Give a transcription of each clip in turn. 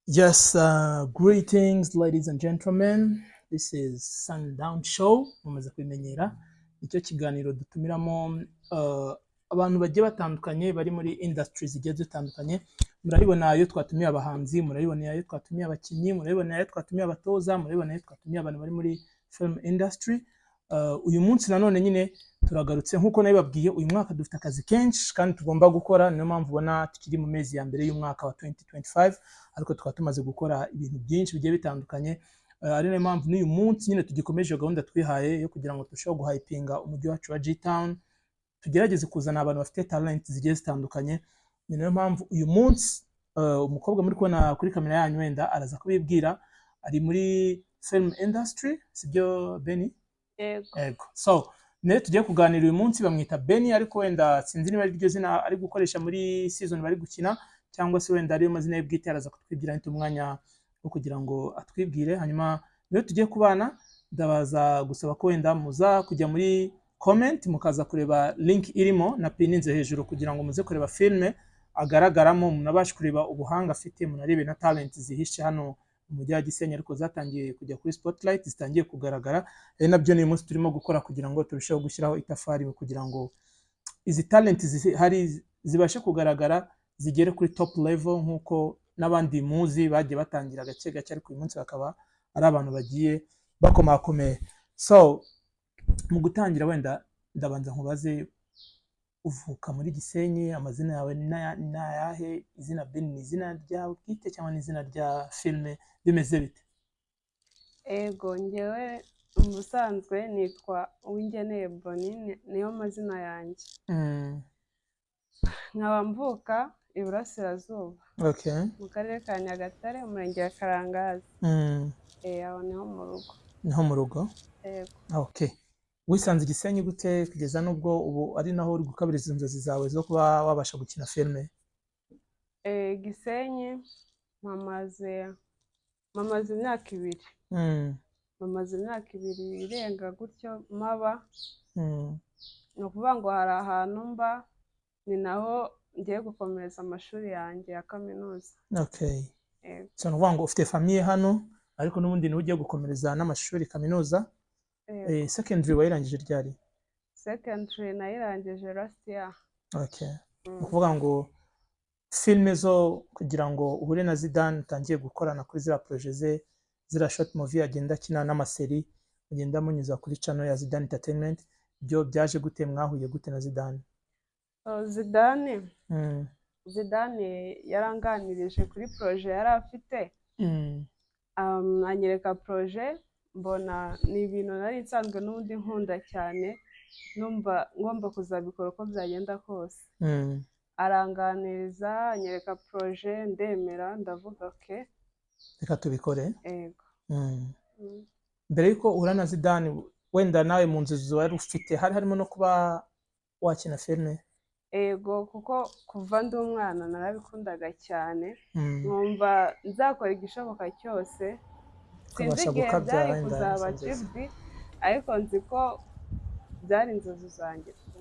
Yes, greetings, ladies and gentlemen. This is Sundown Show. Mumaze kubimenyera. Nicyo kiganiro dutumiramo abantu bagiye batandukanye bari muri industry zigiye zitandukanye. Murabibona iyo twatumiye abahanzi, murabibona iyo twatumiye abakinnyi, murabibona iyo twatumiye abatoza, murabibona iyo twatumiye abantu bari muri film industry. Uyu munsi nanone nyine turagarutse nk'uko nabibabwiye. Uyu mwaka dufite akazi kenshi kandi tugomba gukora. Niyo mpamvu ubona tukiri mu mezi ya mbere y'umwaka wa 2025, ariko tukaba tumaze gukora ibintu byinshi bigiye bitandukanye. Ari nayo mpamvu n'uyu munsi nyine tugikomeje iyo gahunda twihaye yo kugira ngo turusheho guhypinga umujyi wacu wa G-Town, tugerageze kuzana abantu bafite talent zigiye zitandukanye. Ni nayo mpamvu uyu munsi umukobwa muri kubona kuri kamera yanyu, wenda araza kubibwira, ari muri film industry. Sibyo, Benny? Yego. Yego. So nawe tugiye kuganira uyu munsi bamwita Benny, ariko wenda sinzi niba ari ryo zina ari gukoresha muri season bari gukina cyangwa se wenda ariyo mazina ye bwite. Araza kutwibwira nita umwanya wo kugira ngo atwibwire. Hanyuma niyo tugiye kubana, ndabaza gusaba ko wenda muza kujya muri comment, mukaza kureba link irimo na pininze hejuru, kugira ngo muze kureba filme agaragaramo, munabashe kureba ubuhanga afite, munarebe na talent zihishe hano mu mujyi wa Gisenyi ariko zatangiye kujya kuri spotlight, zitangiye kugaragara. Ari nabyo n'uyu munsi turimo gukora kugira ngo turusheho gushyiraho itafari kugira ngo izi talent zihari zibashe kugaragara, zigere kuri top level nk'uko n'abandi muzi bagiye batangira gake gake, ariko uyu munsi bakaba ari abantu bagiye bakomakomeye. So mu gutangira, wenda ndabanza nkubaze: uvuka muri Gisenyi, amazina yawe ni ayahe? Izina Ben ni izina ryawe bwite cyangwa ni izina rya filime? Bimeze bite? Ego, njyewe mu busanzwe nitwa Uwingeneye Bonny, niyo mazina yanjye. Nkaba mvuka Iburasirazuba, mu karere ka Nyagatare, umurenge wa Karangazi. Aho niho mu rugo. Niho mu rugo? Yego. Okay, wisanze i Gisenyi gute, kugeza n'ubwo ubu ari naho uri gukabiriza inzozi zawe zo kuba wabasha gukina filime? Gisenyi mpamaze imyaka 2. Mpamaze imyaka 2 irenga gutyo mpaba. Ni ukuvuga ngo hari ahantu mba, ni naho ngiye gukomereza amashuri yanjye ya kaminuza. Yego. So ni ukuvuga ngo ufite famille hano, ariko n'ubundi niho ugiye gukomereza n'amashuri kaminuza? Yego. Secondary wayirangije ryari? Secondary nayirangije last year. Okay, ni ukuvuga ngo filime zo kugira ngo uhure na Zidane, utangiye gukorana kuri ziriya projet ze, ziriya short movie agenda akina n'amaseri agenda amunyuza kuri channel ya Zidane Entertainment, byo byaje gute? Mwahuye gute na Zidane? Oh, Zidane, Zidane yaranganirije kuri projet yari afite, anyereka projet, mbona ni ibintu nari nsanzwe n'ubundi nkunda cyane, numva ngomba kuzabikora uko byagenda kose. Aranganiriza, anyereka projet, ndemera, ndavuga okay. Reka tubikore. Ego. Mbere y'uko uhura na Zidane, wenda nawe mu nzozi wari ufite hari harimo no kuba wakina filime? Ego, kuko kuva ndi umwana narabikundaga cyane, nkumva nzakora igishoboka cyose. Sinzi Ukabasha igihe gukabya byari wenda kuzaba izo nzozi. achieved, ariko nzi ko byari inzozi zanjye pe.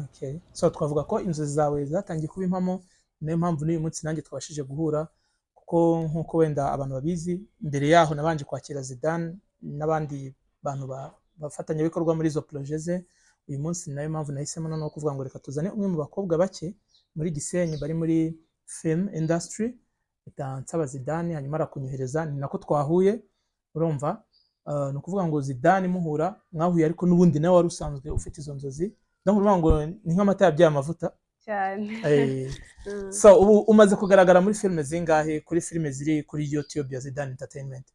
Okay. So twavuga ko inzozi zawe zatangiye kuba impamo. Niyo mpamvu n'uyu munsi nanjye twabashije guhura, kuko nk'uko wenda abantu babizi, mbere yaho nabanje kwakira Zidane n'abandi bantu bafatanyabikorwa muri izo projet ze. Uyu munsi ni nayo mpamvu nahisemo noneho kuvuga ngo reka tuzane umwe mu bakobwa bake muri Gisenyi bari muri film industry. Mpita nsaba Zidane, hanyuma arakunyohereza, ni nako twahuye. Urumva, ni ukuvuga ngo Zidane muhura, mwahuye ariko n'ubundi nawe wari usanzwe ufite izo nzozi. Donc urumva ngo ni nk'amata yabyaye amavuta. Cyane. So ubu umaze kugaragara muri filime zingahe, kuri filime ziri kuri YouTube ya Zidane Entertainment?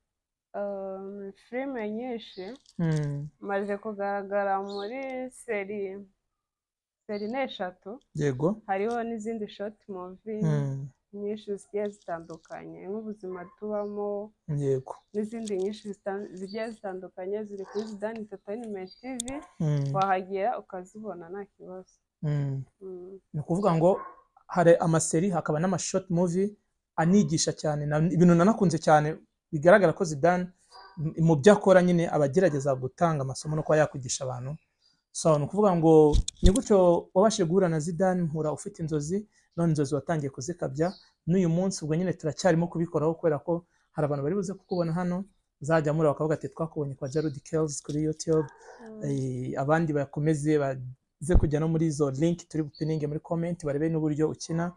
Filime nyinshi. Maze kugaragara muri série ni eshatu. Hariho n'izindi short movie nyinshi zigiye zitandukanye, nk'ubuzima tubamo, n'izindi nyinshi zigiye zitandukanye ziri kuri Zidane Entertainment TV. Wahagera ukazibona nta kibazo. Ni ukuvuga ngo hari amaseri, hakaba n'amashort movie anigisha cyane, ibintu nanakunze cyane. Bigaragara ko Zidane mu byo akora nyine aba agerageza gutanga amasomo no kuba yakwigisha abantu. So ni ukuvuga ngo ni gutyo wabashije guhura na Zidane, mpura ufite inzozi, none inzozi watangiye kuzikabya. N'uyu munsi ubwo nyine turacyarimo kubikoraho, kubera ko hari abantu bari buze kukubona hano, uzajya muri bakavuga ati: "Twakubonye kwa Jarudi Kells kuri YouTube." Abandi bakomeze baze kujya no muri izo link turi bupininge muri comment, barebe n'uburyo ukina.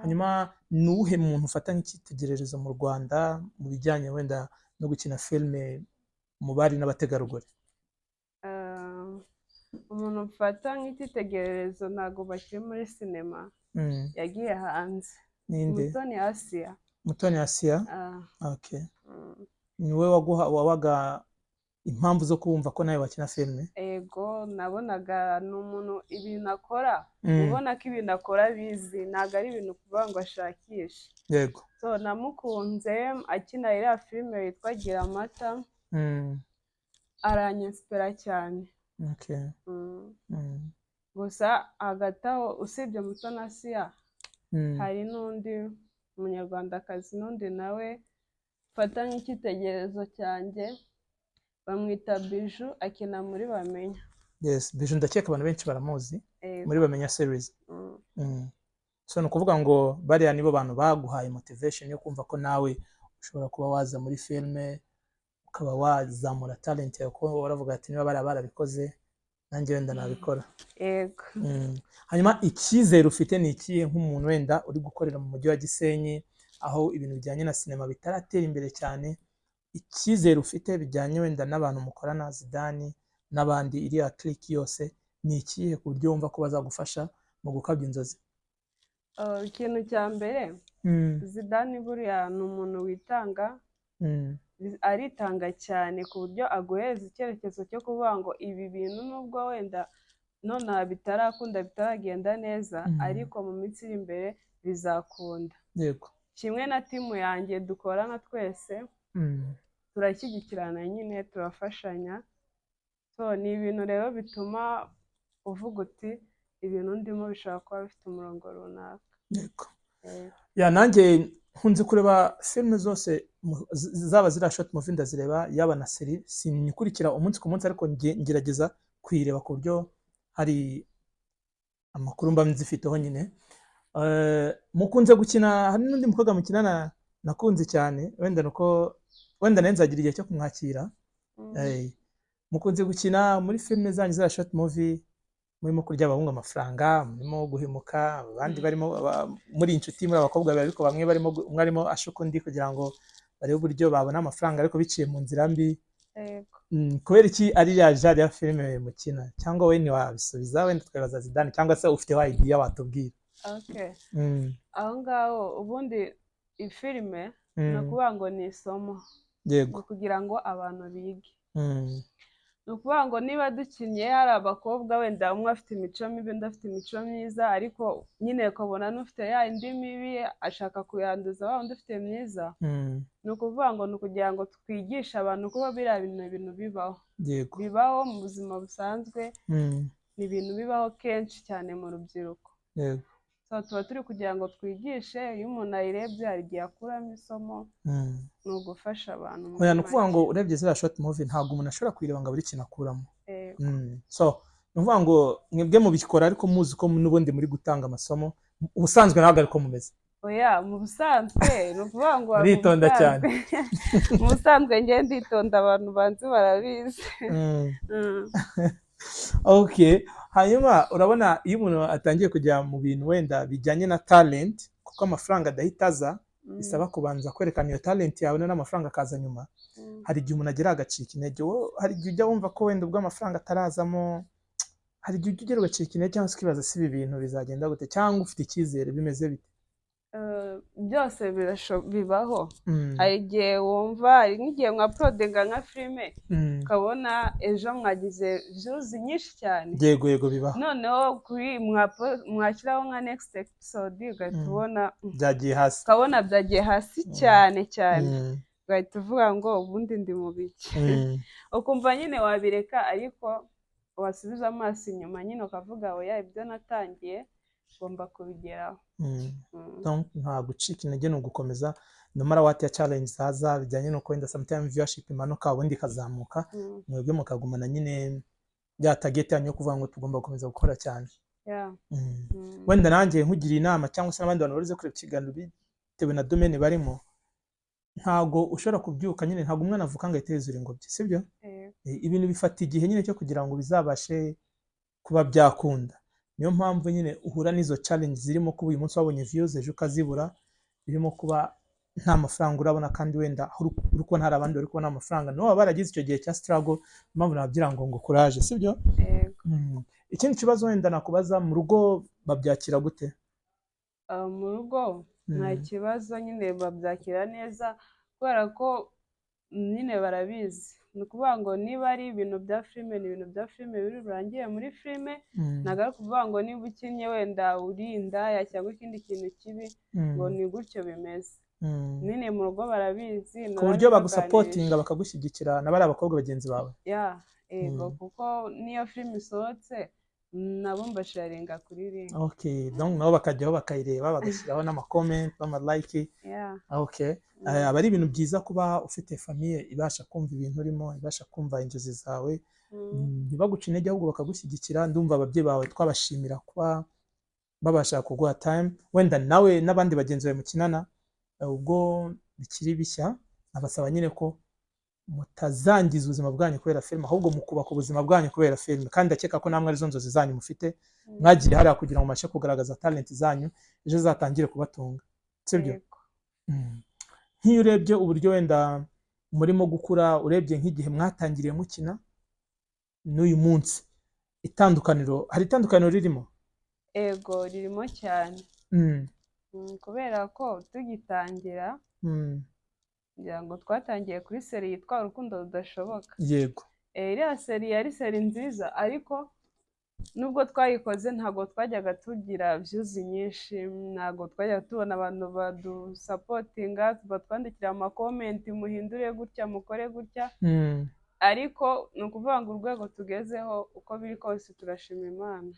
Hanyuma ni uwuhe muntu ufata nk'icyitegererezo mu Rwanda mu bijyanye wenda no gukina filime mu bari n'abategarugori? Umuntu mfata nk'icyitegererezo ntabwo bakiri muri sinema, yagiye hanze. Ninde? Mutoni Asia. Mutoni Asia? Ah. Okay. Mm. Niwe waguha wabaga impamvu zo kumva ko nawe wakina filime? Ego, nabonaga ni umuntu ibintu akora, ubona ko ibintu akora abizi, ntabwo ari ibintu kuvuga ngo ashakishe. So namukunze akina iriya filime yitwa Gira Amata, aranyinspira cyane. Gusa hagati aho, usibye Mutoni Asia, hari n'undi munyarwandakazi n'undi nawe mfata nk'icyitegererezo cyanjye, bamwita Biju, akina muri Bamenya. Yes, Biju ndakeka abantu benshi baramuzi. Ego. Muri Bamenya series. So ni ukuvuga ngo bariya nibo bantu baguhaye motivation yo kumva ko nawe ushobora kuba waza muri filime, ukaba wazamura talent yawe, kuko waravuga ati: "Niba bariya barabikoze, nanjye wenda nabikora." Yego. Hanyuma icyizere ufite ni ikihe nk'umuntu wenda uri gukorera mu mujyi wa Gisenyi, aho ibintu bijyanye na sinema bitaratera imbere cyane? Icyizere ufite bijyanye wenda n'abantu mukorana, Zidane n'abandi, iriya clique yose, ni ikihe ku buryo wumva ko bazagufasha mu gukabya inzozi? Ikintu cya mbere, Zidane buriya ni umuntu witanga, aritanga cyane ku buryo aguhereza icyerekezo cyo kuvuga ngo ibi bintu nubwo wenda nonaha bitarakunda, bitaragenda neza, ariko mu minsi iri imbere bizakunda. Kimwe na team yanjye dukorana twese, turashyigikirana nyine, turafashanya. So ni ibintu rero bituma uvuga uti: "Ibintu ndimo bishobora kuba bifite umurongo runaka." Ya, nanjye nkunze kureba filime zose, zaba ziriya short movie ndazireba, yaba na série. Sinyikurikira umunsi ku munsi, ariko ngerageza kuyireba ku buryo hari amakuru mba nzifiteho nyine. Mukunze gukina, hari n'undi mukobwa mukinana nakunze cyane, wenda nuko wenda nawe nzagira igihe cyo kumwakira. Mukunze gukina muri filime zanyu za short movie murimo kurya abahungu amafaranga, murimo guhemuka, abandi barimo muri inshuti, muri abakobwa babiri, ariko bamwe barimo umwe arimo ashuka undi kugira ngo barebe uburyo babona amafaranga, ariko biciye mu nzira mbi. Kubera iki ari ya genre ya filime mukina? Cyangwa we ntiwabisubiza, wenda twibaza Zidane, cyangwa se ufite wa idea watubwira? Okay. Aho ngaho ubundi ifilime ni ukuvuga ngo ni isomo, ni ukugira ngo abantu bige. Ni ukuvuga ngo niba dukinnye hari abakobwa, wenda umwe afite imico mibi, undi afite imico myiza, ariko nyine ukabona n'ufite ya indi mibi ashaka kuyanduza wa wundi ufite myiza. Ni ukuvuga ngo ni ukugira ngo twigishe abantu ko biriya bintu, ibintu bibaho, bibaho mu buzima busanzwe, ni ibintu bibaho kenshi cyane mu rubyiruko. So tuba turi kugira ngo twigishe, iyo umuntu ayirebye hari igihe akuramo isomo. Ni ugufasha abantu muri Oya, ni ukuvuga make. ngo urebye ziriya short movie, ntabwo umuntu ashobora kuyireba ngo abure ikintu akuramo. Yego. So ni ukuvuga ngo mwebwe mubikora ariko muzi ko n'ubundi muri gutanga amasomo. Ubusanzwe ntabwo ariko mumeze? Oya, mu busanzwe ni ukuvuga ngo mu Muritonda cyane. Mu busanzwe njye nditonda, abantu banzi barabizi. Okay, hanyuma urabona iyo umuntu atangiye kujya mu bintu wenda bijyanye na talent, kuko amafaranga adahita aza, bisaba kubanza kwerekana iyo talent yawe n'amafaranga akaza nyuma. Hari igihe umuntu agera agacika intege. Wowe hari igihe ujya wumva ko wenda ubwo amafaranga atarazamo, hari igihe ujya ugera ugacika intege, cyangwa se ukibaza: "Si ibi bintu bizagenda gute?" Cyangwa ufite icyizere, bimeze bite? Byose bibaho. Hari igihe wumva, hari nk'igihe mwauploadinga nka filime, ukabona ejo mwagize views nyinshi cyane. Yego, bibaho. Noneho kuri mwashyiraho nka next episode, ugahita ubona byagiye hasi. Ukabona byagiye hasi cyane cyane, ugahita uvuga ngo: "Ubundi ndi mu biki?" Ukumva nyine wabireka, ariko wasubiza amaso inyuma nyine ukavuga: "Oya, ibyo natangiye ngomba kubigeraho." Donc nta gucika intege, ni ugukomeza no matter what ya challenge zaza, bijyanye n'uko wenda sometimes viewership imanuka ubundi ikazamuka, mwebwe mukagumana nyine ya target yanyu yo kuvuga ngo tugomba gukomeza gukora cyane. Yeah. Wenda nanjye nkugiriye inama, cyangwa se n'abandi bantu barize kureba ikiganiro. bitewe na domaine barimo, ntago ushobora kubyuka nyine, ntabwo umwana avuka ngo ahite yuzura ingobyi, sibyo? Yego. Ibintu bifata igihe nyine cyo kugira ngo bizabashe kuba byakunda. Niyo mpamvu nyine uhura n'izo challenge zirimo kuba uyu munsi wabonye views, ejo ukazibura, birimo kuba nta mafaranga urabona, kandi wenda aho uri kubona hari abandi bari kubona amafaranga, nabo baba baragize icyo gihe cya struggle. Impamvu nababwira ngo courage, sibyo? Yego. Ikindi kibazo wenda nakubaza, mu rugo babyakira gute? Mu rugo nta kibazo nyine, babyakira neza kubera ko nyine barabizi. Ni ukuvuga ngo niba ari ibintu bya filime, ni ibintu bya filime biri burangire muri filime. Ntabwo ari ukuvuga ngo niba ukinnye wenda uri indaya cyangwa ikindi kintu kibi, ngo ni gutyo bimeze. Nyine mu rugo barabizi. Ku buryo bagusupportinga, bakagushyigikira na bariya bakobwa bagenzi bawe? Ya, yego, kuko niyo filime isohotse nabo mbasharinga kuri link. Okay, donc nabo bakajyaho bakayireba, bagashyiraho n'amacomment n'amalike. Yeah. Okay. Aba ari ibintu byiza kuba ufite famille ibasha kumva ibintu urimo, ibasha kumva inzozi zawe, ntibaguce intege ahubwo bakagushyigikira. Ndumva ababyeyi bawe twabashimira kuba babasha kuguha time. Wenda nawe n'abandi bagenzi bawe mukinana, ubwo bikiri bishya, abasaba nyine ko mutazangiza ubuzima bwanyu kubera filime, ahubwo mukubaka ubuzima bwanyu kubera filime. Kandi ndakeka ko namwe arizo nzozi zanyu mufite, mwagiye hariya kugira ngo mubashe kugaragaza talent zanyu, ejo zatangire kubatunga, sibyo? Yego. Nk'iyo urebye uburyo wenda murimo gukura, urebye nk'igihe mwatangiriye mukina n'uyu munsi, itandukaniro, hari itandukaniro ririmo? Ego, ririmo cyane. Kubera ko tugitangira, ngira ngo twatangiye kuri série yitwa Urukundo Rudashoboka. Iriya série yari série nziza, ariko nubwo twayikoze ntabwo twajyaga tugira views nyinshi, ntabwo twajyaga tubona abantu badusupportinga, batwandikira amacomment, muhindure gutya, mukore gutya. Ariko ni ukuvuga ngo urwego tugezeho, uko biri kose turashima Imana,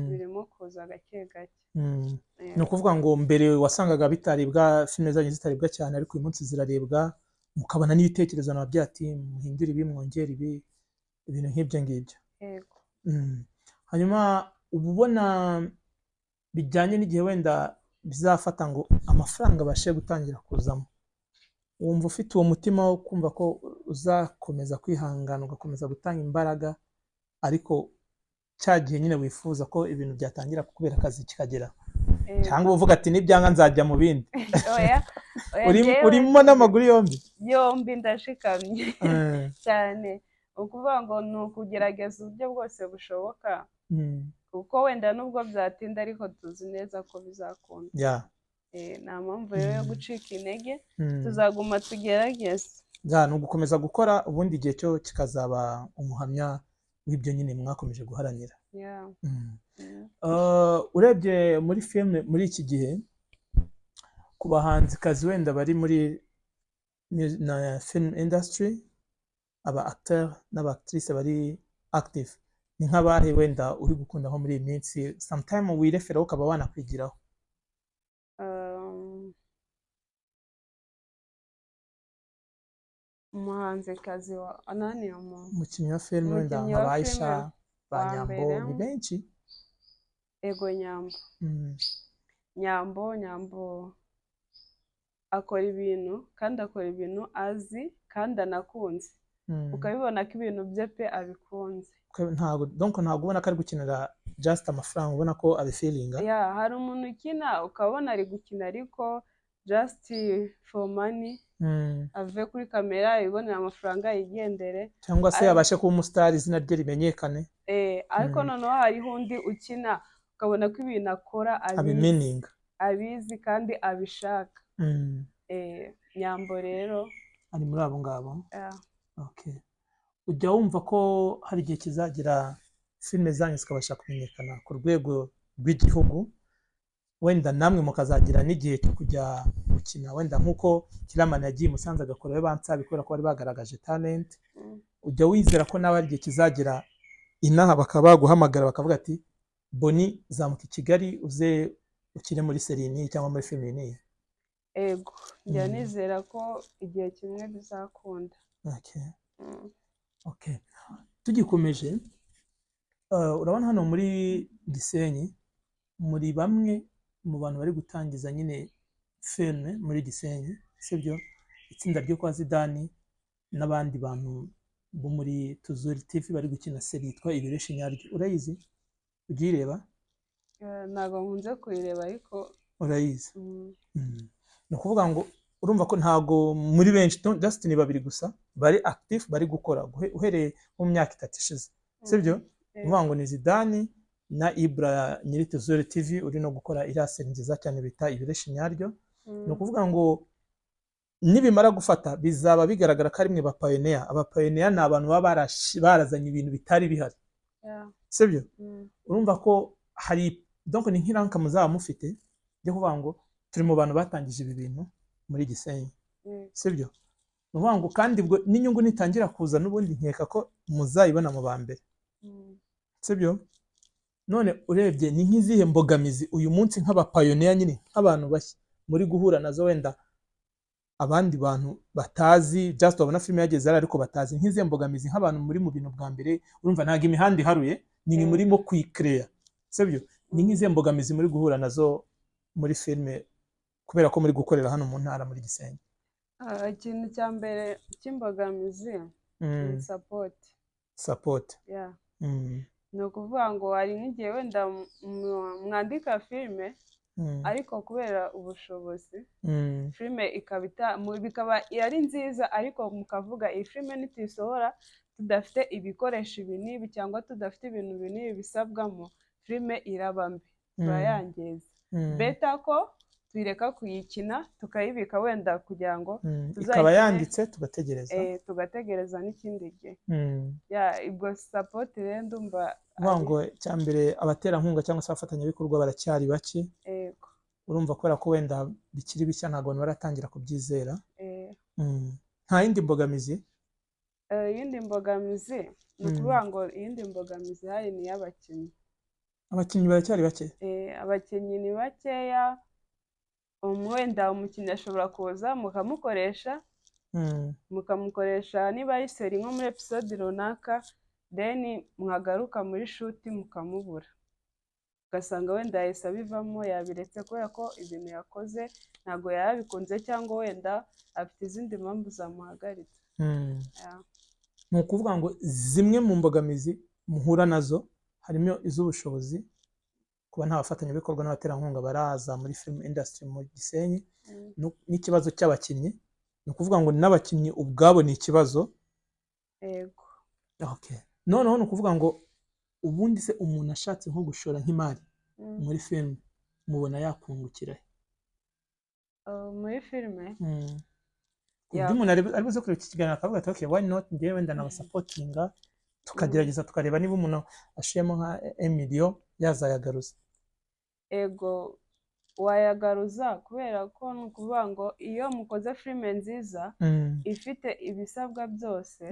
birimo kuza gake gake. Ni ukuvuga ngo mbere wasangaga bitaribwa, filime zanyu zitaribwa cyane, ariko uyu munsi zirarebwa, mukabona n'ibitekerezo nabyo ati muhindure ibi, mwongere ibi, ibintu nk'ibyo ngibyo. Yego. Hanyuma uba ubona bijyanye n'igihe wenda bizafata ngo amafaranga abashe gutangira kuzamo, wumva ufite uwo mutima wo kumva ko uzakomeza kwihangana, ugakomeza gutanga imbaraga, ariko cya gihe nyine wifuza ko ibintu byatangira kukubera akazi kikagera, cyangwa uvuga ati nibyanga nzajya mu bindi? Oya, oya. Urimo n'amaguru yombi? Yombi, ndashikamye cyane. Ni ukuvuga ngo ni ukugerageza uburyo bwose bushoboka, kuko wenda nubwo byatinda ariko tuzi neza ko bizakunda. Nta mpamvu rero yo gucika intege, tuzaguma tugerageze. Ya, ni ugukomeza gukora, ubundi igihe cyo kikazaba umuhamya w'ibyo nyine mwakomeje guharanira. Urebye muri filime muri iki gihe, ku bahanzikazi wenda bari muri na film industry, aba acteur n'aba actrice bari active, ni nk'abahe wenda uri gukunda nko muri iyi minsi, sometime wireferaho ukaba wanakwigiraho? Umuhanzikazi wa nani, umu Umukinnyi wa filime wenda, Umukinnyi nka wa ba Aisha, filime ba wa Nyambo, mbere. ni benshi. Ego, Nyambo. Nyambo akora ibintu, kandi akora ibintu azi kandi anakunze, ukabibona ko ibintu bye pe abikunze. Ntabwo, donc ntabwo ubona ko ari gukinira just amafaranga, ubona ko abifeelinga. Ya, hari umuntu ukina ukabona ari gukina ariko just for money, ave kuri kamera yibonera amafaranga yigendere. Cyangwa se abashe kuba umusitari, izina rye rimenyekane. Ariko noneho hariho undi ukina ukabona ko ibintu akora abizi, abimeaninga. Abizi kandi abishaka. Nyambo rero Ari muri abo ngabo. Yeah. Okay. Ujya wumva ko hari igihe kizagera filime zanyu zikabasha kumenyekana ku rwego rw'igihugu, wenda namwe mukazagira n'igihe cyo kujya gukina, wenda nk'uko Killaman yagiye i Musanze agakorayo bansabi kubera ko bari bagaragaje talent? Ujya wizera ko nawe hari igihe kizagera inaha bakaba baguhamagara bakavuga ati Boni, zamuka i Kigali uze ukine muri série n'iyi cyangwa muri filime n'iyi? Ego, njya nizera ko igihe kimwe bizakunda. Okay. Tugikomeje, urabona hano muri Gisenyi muri bamwe mu bantu bari gutangiza nyine Filime muri Gisenyi, sibyo? Itsinda ryo kwa Zidane n'abandi bantu bo muri Tuzuri TV bari gukina série yitwa Ibireshi Nyaryo. Urayizi? Ujya uyireba? Ntabwo nkunze kuyireba, ariko Urayizi? Mm. Ni ukuvuga ngo urumva ko ntago muri benshi, no, just ni babiri gusa bari active, bari gukora uhereye nko mu myaka 3 ishize, sibyo? Eh. Uvuga ngo ni Zidane na Ibra nyiri Tuzuri TV uri no gukora iriya série nziza cyane bita Ibireshi Nyaryo. Ni ukuvuga ngo nibimara gufata bizaba bigaragara ko ari mwe ba pioneer. Aba pioneer ni abantu baba barazanye ibintu bitari bihari, sibyo? Mm. Urumva ko hari, donc ni nk'iranka muzaba mufite ryo kuvuga ngo turi mu bantu batangije ibi bintu muri Gisenyi, sibyo? Ni ukuvuga ngo kandi ubwo n'inyungu nitangira kuza, n'ubundi nkeka ko muzayibona mu ba mbere, sibyo? None urebye ni nk'izihe mbogamizi uyu munsi nk'aba pioneer nyine, nk'abantu bashya, muri guhura nazo, wenda abandi bantu batazi, just babona filime yageze hariya ariko batazi? Nk'izihe mbogamizi nk'abantu muri mu bintu bwa mbere? Urumva ntabwo imihanda iharuye, ni mwe murimo kuyikereya, sibyo? Ni nk'izihe mbogamizi muri guhura nazo muri filime kubera ko muri gukorera hano mu ntara, muri Gisenyi? Ah, ikintu cya mbere cy'imbogamizi ni support. Support. Yeah. Ni ukuvuga ngo hari nk'igihe wenda mwandika filime, ariko kubera ubushobozi filime ikaba bikaba ari nziza, ariko mukavuga iyi filime nituyisohora tudafite ibikoresho ibi n'ibi cyangwa tudafite ibintu ibi n'ibi bisabwamo, filime iraba mbi, turayangiza. Better ko tuyireka kuyikina, tukayibika wenda kugira ngo Ikaba tuzayikine. yanditse, tugategereza. Tugategereza n'ikindi gihe. Ya, ubwo support rero ndumva Kuvuga ngo icya mbere abaterankunga cyangwa se abafatanyabikorwa baracyari bake. Yego. Urumva kubera ko wenda bikiri bishya, ntabwo abantu baratangira kubyizera. Nta yindi mbogamizi? Iyindi mbogamizi ni ukuvuga ngo iyindi mbogamizi ihari ni iy'abakinnyi. Abakinnyi baracyari bake. Abakinnyi ni bakeya. Wenda umukinnyi ashobora kuza mukamukoresha, mukamukoresha niba ari série nko muri episode runaka, then mwagaruka muri shoot mukamubura, ugasanga wenda yahise abivamo, yabiretse kubera ko ibintu yakoze ntabwo yarabikunze cyangwa wenda afite izindi mpamvu zamuhagaritse. Yeah. Ni ukuvuga ngo zimwe mu mbogamizi muhura nazo harimo iz'ubushobozi, kuba nta bafatanyabikorwa n'abaterankunga baraza muri film industry mu Gisenyi, n'ikibazo cy'abakinnyi. Ni ukuvuga ngo n'abakinnyi ubwabo ni ikibazo. Yego. Okay. Noneho ni ukuvuga ngo ubundi se umuntu ashatse nko gushora nk'imari muri film, mubona yakungukira he? Muri filime? Ku buryo umuntu ari buze kureba iki kiganiro akavuga ati: "Okay, why not?" Njyewe wenda nabasupportinga, tukagerageza tukareba niba umuntu ashiyemo nka emiliyo yazayagaruza. Ego, wayagaruza, kubera ko ni ukuvuga ngo iyo mukoze filime nziza ifite ibisabwa byose,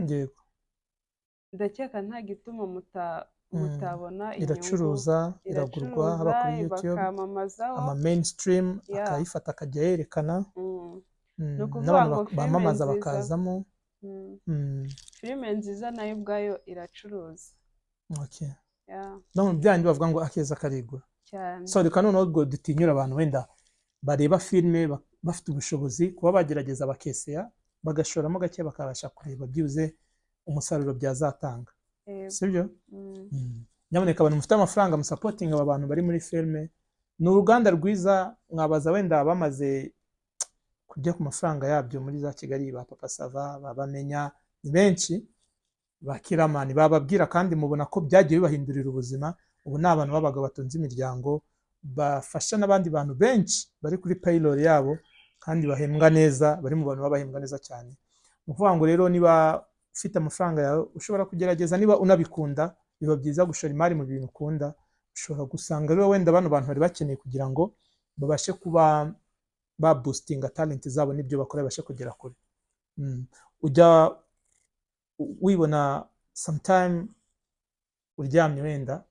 ndakeka nta gituma mutabona inyungu. Iracuruza, iragurwa, haba kuri Iracuruza, YouTube, bakamamazaho. ama mainstream akayifata akajya yerekana. Ni ukuvuga N'abantu ngo filime bamamaza nziza bakazamo. Filime nziza nayo ubwayo iracuruza. Yeah. No bya bindi bavuga ngo akeza karigura. Cyane. So reka noneho ubwo dutinyura abantu wenda bareba filime bafite ubushobozi kuba bagerageza, bakeseya, bagashoramo gake, bakabasha kureba byibuze umusaruro byazatanga. Sibyo? Mm. Nyamuneka abantu mufite amafaranga, musupportinga aba bantu bari muri filime. Ni uruganda rwiza. Mwabaza wenda bamaze kurya ku mafaranga yabyo muri za Kigali, ba Papa Sava, babamenya ni benshi, ba Kiramani bababwira, kandi mubona ko byagiye bibahindurira ubuzima. Ubu ni abantu b'abagabo batunze imiryango, bafasha n'abandi bantu benshi bari kuri payroll yabo, kandi bahembwa neza, bari mu bantu baba bahembwa neza cyane. Ni ukuvuga ngo rero niba ufite amafaranga yawe ushobora kugerageza, niba unabikunda, biba byiza gushora imari mu bintu ukunda. Ushobora gusanga rero wenda bano bantu bari bakeneye kugira ngo babashe kuba baboostinga talent zabo n'ibyo bakora babashe kugera kure. Ujya wibona sometime uryamye, wenda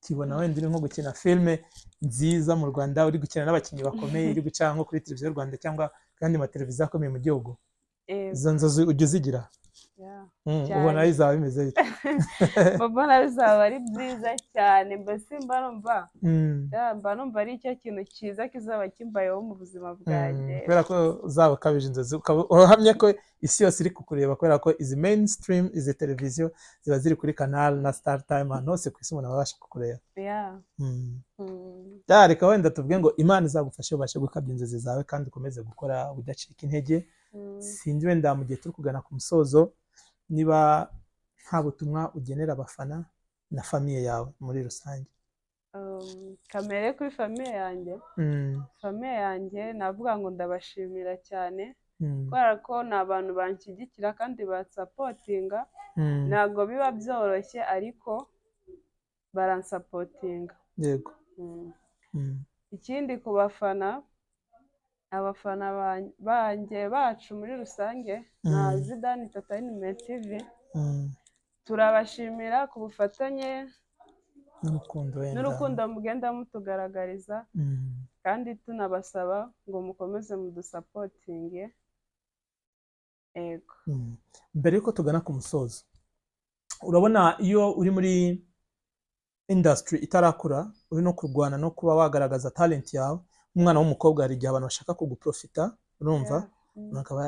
ukibona wenda uri nko gukina filime nziza mu Rwanda, uri gukina n'abakinnyi bakomeye, iri guca nko kuri televiziyo y'u Rwanda cyangwa ku yandi mateleviziyo akomeye mu gihugu? Yego. Izo nzozi ujya uzigira? Yeah. Mm, Cyane. ubona bizaba bimeze bite? Mbona bizaba ari byiza cyane, mbese mba numva yeah, mba numva ari cyo kintu cyiza kizaba kimbayeho mu buzima bwanjye. Kubera ko uzaba ukabije inzozi, ukaba uhamya ko isi yose iri kukureba, kubera ko izi mainstream, izi televiziyo ziba ziri kuri Canal na StarTimes, ahantu hose ku isi umuntu aba abasha kukureba. Ya, reka wenda tuvuge ngo Imana izagufashe ubashe gukabya inzozi zawe kandi ukomeze gukora udacika intege. Sinzi wenda mu gihe turi kugana ku musozo niba nta butumwa ugenera abafana na famille yawe muri rusange. Kamere kuri famille yanjye. Famille yanjye navuga ngo ndabashimira cyane kubera ko ni abantu banshyigikira kandi bansupportinga. Ntabwo biba byoroshye, ariko baransupportinga. Ikindi, ku bafana, abafana banjye, bacu muri rusange na Zidane Entertainment TV, turabashimira ku bufatanye n'urukundo wenda n'urukundo mugenda mutugaragariza, kandi tunabasaba ngo mukomeze mudusupportinge, ego. Mbere yuko tugana ku musozo, urabona iyo uri muri industry itarakura, uri no kurwana no kuba wagaragaza talent yawe nk'umwana w'umukobwa, hari igihe abantu bashaka kuguprofita, urumva? Yeah. Umuntu akaba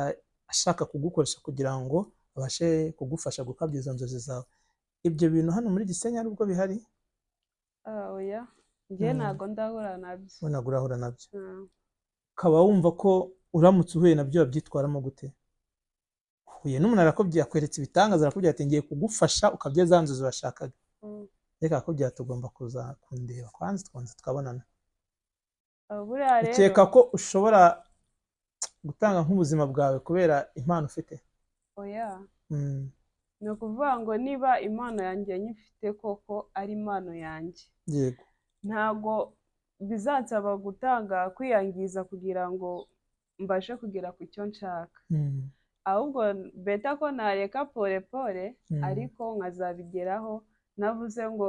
ashaka kugukoresha kugira ngo abashe kugufasha gukabya izo nzozi zawe. Ibyo bintu hano muri Gisenyi hari ubwo bihari? Ah, oya, njye ntago ndahura nabyo. Wowe ntabwo urahura nabyo? Mm. Ukaba wumva ko uramutse uhuye nabyo wabyitwaramo gute? Uhuye n'umuntu arakubwiye, akweretse ibitangaza, arakubwira ati: "Ngiye kugufasha ukabya za nzozi washakaga." Reka akubwira, tugomba kuza kundeba kwanza, tubanza tukabonana. Ah, buriya rero Ukeka ko ushobora gutanga nk'ubuzima bwawe kubera impano ufite? Oya. Ni ukuvuga ngo niba impano yanjye nyifite koko, ari impano yanjye, ntago bizansaba gutanga, kwiyangiza kugira ngo mbashe kugera ku cyo nshaka. Ahubwo better ko nareka pole pole, ariko nkazabigeraho. Navuze ngo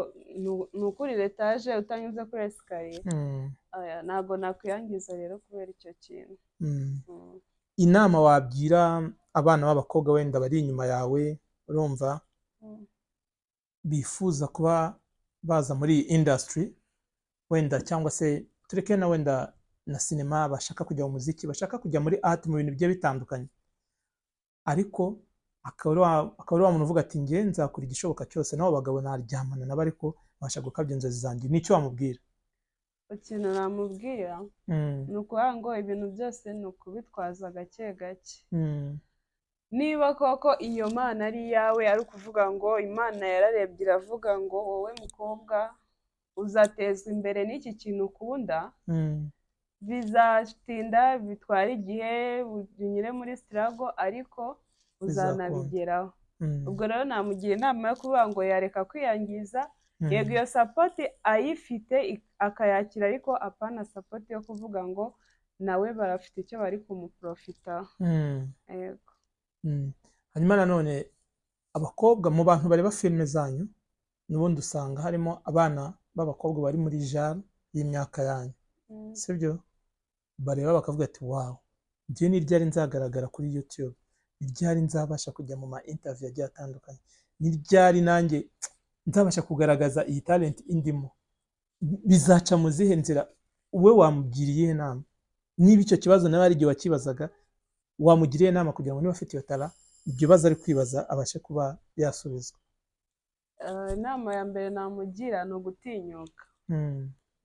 ni ukurira etaje utanyuze kuri escalier. Oya, ntabwo nakwiyangiza rero kubera icyo kintu. Inama wabwira abana b'abakobwa wenda bari inyuma yawe, urumva, bifuza kuba baza muri iyi industry wenda, cyangwa se tureke na wenda na sinema, bashaka kujya mu muziki, bashaka kujya muri art, mu bintu bigiye bitandukanye, ariko akaba ari wa muntu uvuga ati: "Njye nzakora igishoboka cyose, nabo bagabo naryamana nabo, ariko mbasha gukabya inzozi zanjye," nicyo wamubwira? Ikintu namubwira ni ukuvuga ngo ibintu byose ni ukubitwaza gake gake. Niba koko iyo mpano ari iyawe, ari ukuvuga ngo Imana yararebye iravuga ngo: "Wowe mukobwa, uzatezwa imbere n'iki kintu ukunda," bizatinda, bitwara igihe, binyure muri struggle, ariko uzanabigeraho. Ubwo rero namugira inama yo kuvuga ngo yareka kwiyangiza. Yego, iyo support ayifite akayakira, ariko apana support yo kuvuga ngo nawe barafite icyo bari kumuprofitaho. Yego. Hanyuma nanone abakobwa, mu bantu bareba filime zanyu, n'ubundi usanga harimo abana b'abakobwa bari muri jare y'imyaka yanyu, sibyo? Bareba bakavuga ati: "Wow, njye ni ryari nzagaragara kuri YouTube? Ni ryari nzabasha kujya mu ma interview agiye atandukanye? Ni ryari nanjye nzabasha kugaragaza iyi talent indimo? Bizaca mu zihe nzira?" Wowe wamugira iyihe nama? Niba icyo kibazo nawe ari igihe wakibazaga, wamugiriye inama kugira ngo niba afite iyo talent, ibyo bibazo ari kwibaza abashe kuba yasubizwa? Inama ya mbere namugira ni ugutinyuka.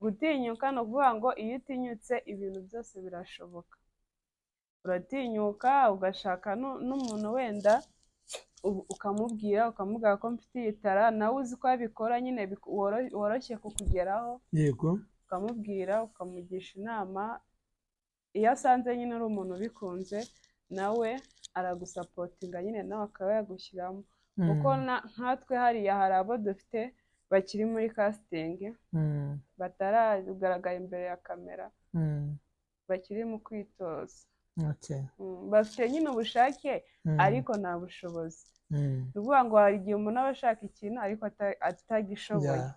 Gutinyuka ni ukuvuga ngo iyo utinyutse, ibintu byose birashoboka. Uratinyuka ugashaka n'umuntu wenda ukamubwira ko mfite iyi talent, nawe uzi ko abikora nyine woroshye kukugeraho, ukamubwira, ukamugisha inama. Iyo asanze nyine uri umuntu ubikunze, nawe aragusupportinga nyine, nawe akaba yagushyiramo, kuko nkatwe hariya hari abo dufite bakiri muri casting, bataragaragara imbere ya kamera, bakiri mu kwitoza. Bafite nyine ubushake, ariko nta bushobozi. Ni ukuvuga ngo hari igihe umuntu aba ashaka ikintu ariko atagishoboye. Yeah.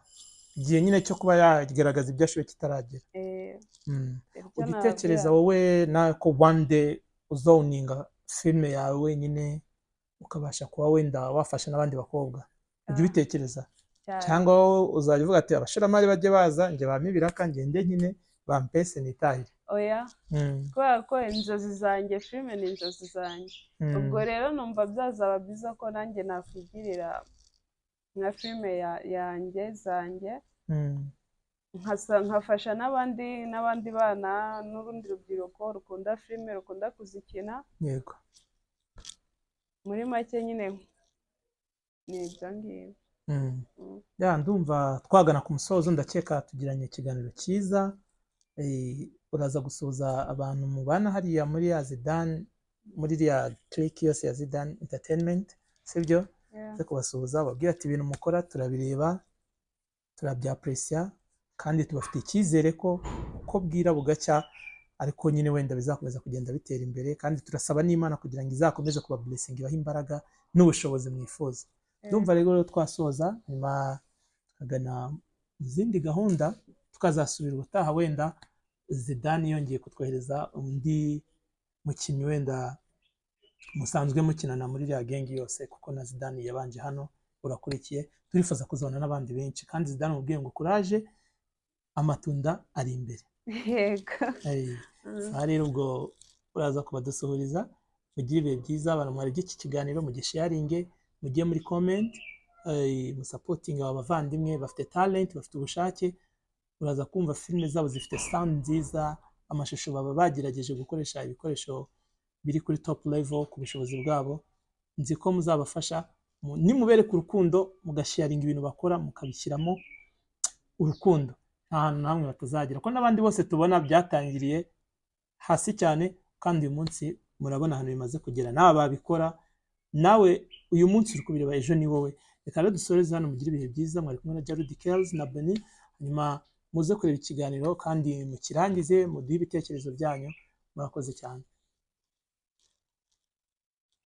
Igihe nyine cyo kuba yagaragaza ibyo ashoboye kitaragera. Ibyo Ujya utekereza nababwira. wowe nawe ko one day uzowninga filime yawe wenyine? Ukabasha kuba wenda wafasha n'abandi bakobwa. Ujya ubitekereza? Cyane. Cyangwa wowe uzajya uvuga ati: "Abashoramari bajye baza, njye bampe ibiraka, ngende nkine, bampese, nitahire"? Oya, kubera ko inzozi zanjye, filime ni inzozi zanjye. Ubwo rero numva byazaba byiza ko nanjye nakwigirira nka filime yanjye, zanjye, nkafasha n'abandi bana n'urundi rubyiruko rukunda filime, rukunda kuzikina. Muri make nyine ni ibyo ngibyo. Ya, ndumva twagana ku musozo. Ndakeka tugiranye ikiganiro cyiza. Uraza gusuhuza abantu mubana hariya muri ya Zidane, muri iriya clique yose ya Zidane Entertainment, sibyo? Yeah. Uze kubasuhuza, babwire ati: "Ibintu mukora turabireba, turabyapresiya, kandi tubafitiye icyizere ko uko bwira bugacya ariko nyine wenda bizakomeza kugenda bitera imbere, kandi turasaba n'Imana kugira ngo izakomeze kuba blessing, ibahe imbaraga n'ubushobozi mwifuza." Ndumva rero twasoza, nyuma tukagana mu zindi gahunda, tukazasubira ubutaha wenda Zidane yongeye kutwohereza undi mukinnyi wenda musanzwe mukinana muri iriya gang yose, kuko na Zidane yabanje hano urakurikiye. Turifuza kuzabona n'abandi benshi. Kandi Zidane mubwiye ngo kuraje, amatunda ari imbere. Yego. Aha rero ubwo uraza kubadusuhuriza. Mugire ibihe byiza. Abantu mwarebye iki kiganiro, mugisharinge, mujye muri comment, musapotinge aba bavandimwe bafite talent, bafite ubushake. Uraza kumva filime zabo zifite sound nziza, amashusho baba bagerageje gukoresha ibikoresho biri kuri top level ku bushobozi bwabo. Nzi ko muzabafasha nimubereka urukundo, mugasharinga ibintu bakora, mukabishyiramo urukundo, nta hantu na hamwe batazagera, ko n'abandi bose tubona byatangiriye hasi cyane, kandi uyu munsi murabona ahantu bimaze kugera. Nawe babikora, nawe uyu munsi uri kubireba, ejo ni wowe. Reka rero dusoreze hano. Mugire ibihe byiza. Mwari kumwe na Jarudi Kells na Benny. Hanyuma muze kureba ikiganiro kandi mukirangize, muduhe ibitekerezo byanyu. Murakoze cyane.